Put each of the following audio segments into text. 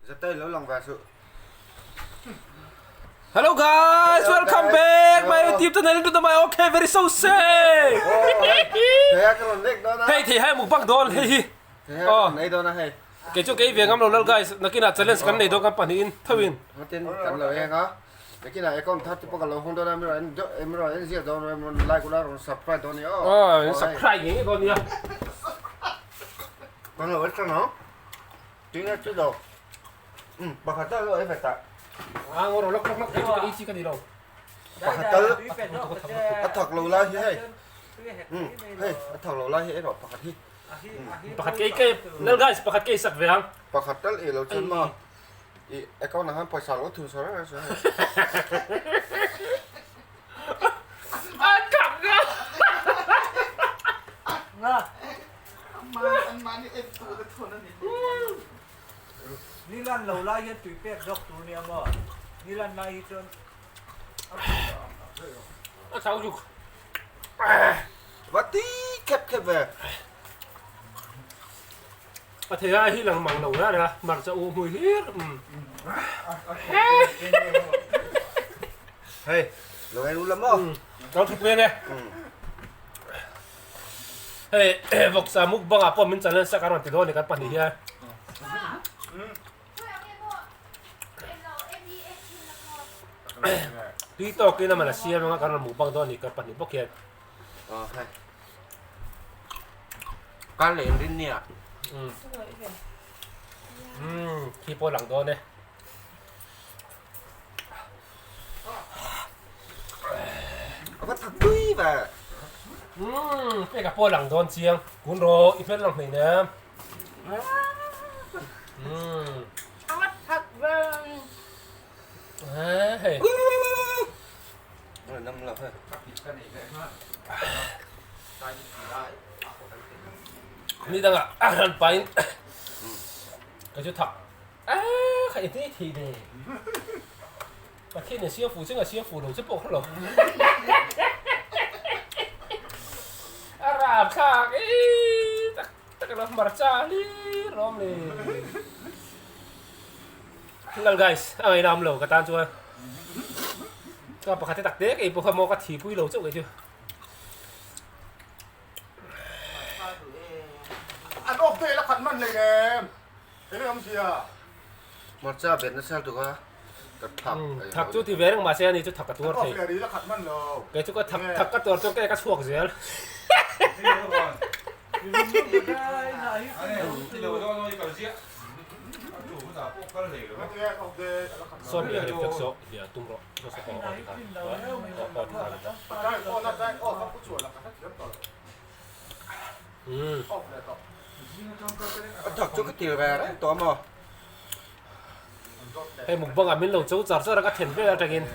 Zatei lo lang ve suh. Hello guys, welcome back my YouTube channel to my okay very so say. Thei a ka rawn lek dawn a. Hei thei hai mukbang dawn hei hi. Thei a ka rawn ei dawn a hei. Kei chu kei ve ngam lo lal guys, nakinah challenge kan nei dawn kan pahnihin thoin. Ngatin kan lo eng a. Nakinah account thar te pawh kan lo hawng dawn a, mi rawn en mi rawn en ziah dawn rawn like ula rawn subscribe dawn nia aw. Aw, subscribe ngei ngei dawn nia. Kan lo en tang ang. Tinge chu lo. Um, pakhat tal lo ei ve ta. A ngawr lok lok lok kei chu ka ei chi ka ni lo. Pakhat tal a thak lo lai hi hei. Um, hei a thak lo lai hi ei rawh pakhat hi. Pakhat kei kei lal guys pakhat kei sak ve ang. Pakhat tal ei lo chuan maw i account ah khan pawisa lo thun saw reng reng suh hei. A thak nga. Nga. Nilan lo lai hian tui pek zawk tur nia maw? Nilan lai hi chuan a chau zuk. Va ti khep khep ve. A thei ai hi lang mang lo ra ra marcha u hmui hlir. Hei, lo en u la maw? Lo thut ve nge. Hei vawksa mukbang ah pawh min challenge a kan rawn ti dawn a ni kan pahnih hian. Tui tawkin a man a siam anga kan rawn mukbang dawn a ni kan pahnih bawk hian. Kal leh in rin nia. Khi pawh lang dawn e. A va thak tui ve. Umm pek a pawh lang dawn chiang. Kun rawh i hmel lang hmei nem. Umm. A va thak ve. Hei. Nam lo hei. Ni dangah a han pain ka chu thak. Aaa kha engtin nge thei ve? Pathian in siam fu che nga siam fu lo che pawh kha lo. A ram thlak ee tak tak lo hmarcha hlir rawm le. Lal guys a ngaihna awm lo ka tan chuan. Ka pakhat te tak te kei pawh kha maw ka thi pui lo chauh kei chu. An awk te la khat man hlei em? Hmarcha bet nasa tuk a, ka thak ei Thak chu ti ve reng mahse ani chu thak ka tuar thei. Kei chu ka thak thak ka tuar chuan kei ka chhuak zel. Sawn i reflect saw hia tum rawh saw saw aw aw ti khan aw aw ti khan A thak chu ka tir ve reng tawh maw? Hei mukbang ah min lo cho char char a ka then vel atangin.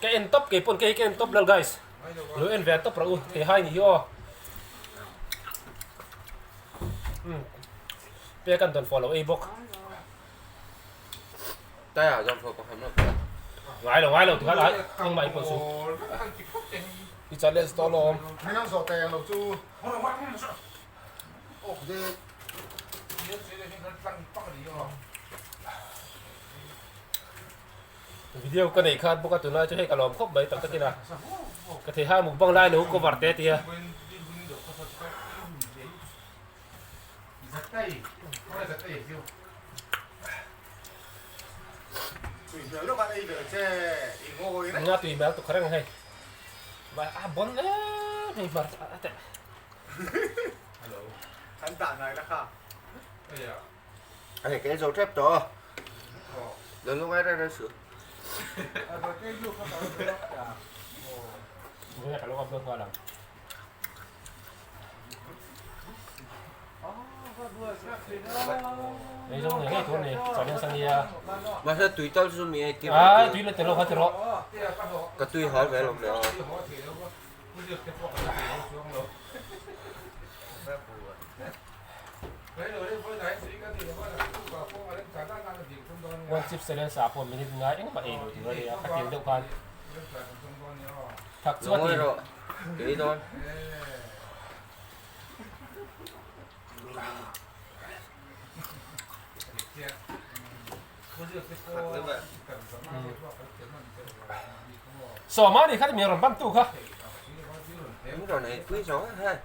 Ka en top kei pawn kei ka en top lal guys. Lo en ve top rawh u thei hai ni hi aw. Pek an dawn fawh lo ei bawk. Tai ah dawn fawh ka ham lo pawh. Ngai lo ngai lo tikhan ai ang mai pawh chu. I challenge tawh lawm. Min ang zawh teh ang lo chu. Video ka nei khan bawk a tunlai chu hei ka lawm khawp mai tak takin a. Ka thei hai mukbang lai lo cover te tia. Nga tui mel tuk reng hei. Vai a bon em hei hmar a teh. Hei cái dầu trép to. Đừng lúc ấy ra đây sửa. Nghe cả lúc ông qua lần. Ei zawng nei ngei tur a ni, chawlh sang nia. Mahse tui tal chu mi ei tir Ai tui la tel lo kha ti rawh. Ka tui hal ve lo hle a. One chips challenge ah pawh minute ngai engmah ei lo tur a nia, kha tiang deuh khan. Thak chu a ti. Kei dawn. Sawma ni kha mi rawn ban tu kha. Min rawn ei pui zawng a hei.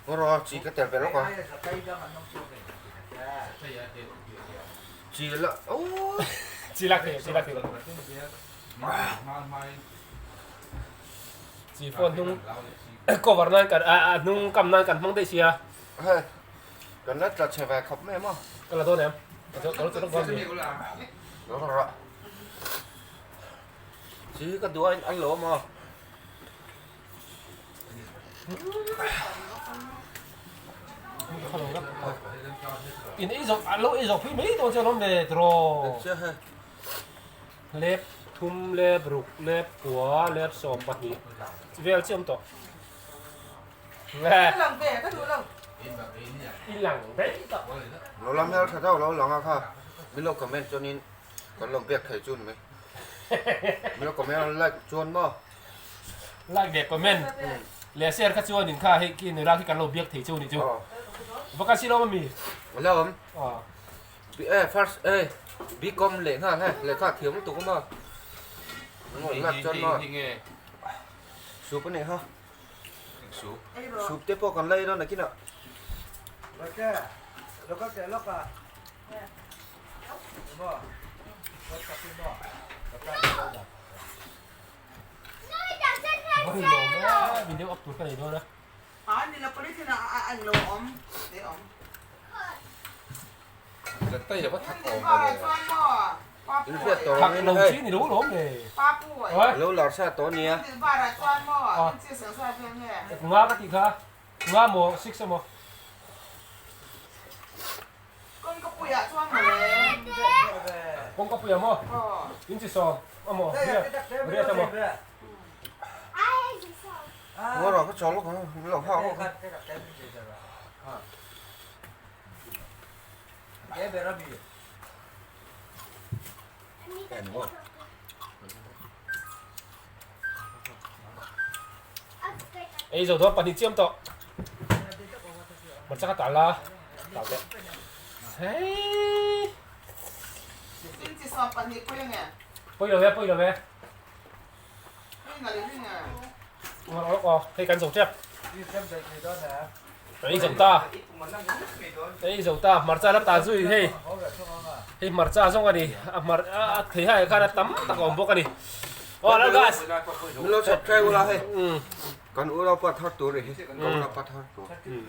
Rawh chi ka tel ve lawk a. Chi la oh. Chi lak thei chi lak thei. Chi phone hnung cover nan kan a hnung kam nan kan hmang daih sia. Hei kan la tla chhe ve khawp mai maw. Ka la dawn em? Ka lo ka lo dawn mi. Lo rawh. Chi ka duh a an lo maw. In ei zawk an lo ei zawk pui mai dawn che alawm le tiraw. Lep thum lep ruk lep kua lep 12 vel chiah awm tawh. I lang daih tawh. Lo la hmel tha deuh lo lang a kha min lo comment chuanin kan lo biak thei chu ni mai. Min lo comment like chuan maw. Like leh comment leh share kha chuan in kha hei khi nula khi kan lo biak thei chu ni chu. Va ka si lo ami? Lo awm. Eh first eh Bcom leh nghal he lehkha thiam lutuk awm a. Like chuan maw. Soup a nih kha. Soup te pawh kan la ei dawn nakinah. Video up tur ka nei dawn a. Thak lo chi ni lo lawm le. Lo lar sa tawh ania. Nga ka tih kha. Nga maw six emaw. Kawngka puiah maw? In chi sawm amaw? Riat riat amaw? Ngawrah ka chawl lawk ang, min lo nghak lawk ang. Ei zo dawn pahnih chiam tawh. Hmarcha ka tal a, tal teh. Hei. Pawi lo e, pawi lo e. Aw, hei kan zo tep. Ei zo ta. Ei zo ta, hmarcha la ta zui hei. Hei hmarcha zawng a ni, a hmar a thei hai khan a tam tak a awm bawk a ni. Aw lal guys. Min lo subscribe ula hei. Kan u lo pa thar tur hi. Kan u lo pa thar tur.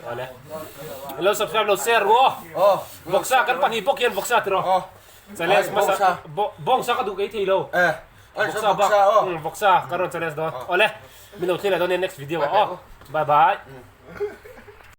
Awle. Min lo subscribe lo share ru aw. Aw. Vawksa kan pahnih bawk hian vawksa tiraw. Aw. Challenge hmasa bawngsa ka duh kei thei lo. Eh. Vawksa bak. Vawksa ka rawn challenge dawn. Awle. Min lo thlir leh dawn nia next video ah aw. Bye bye.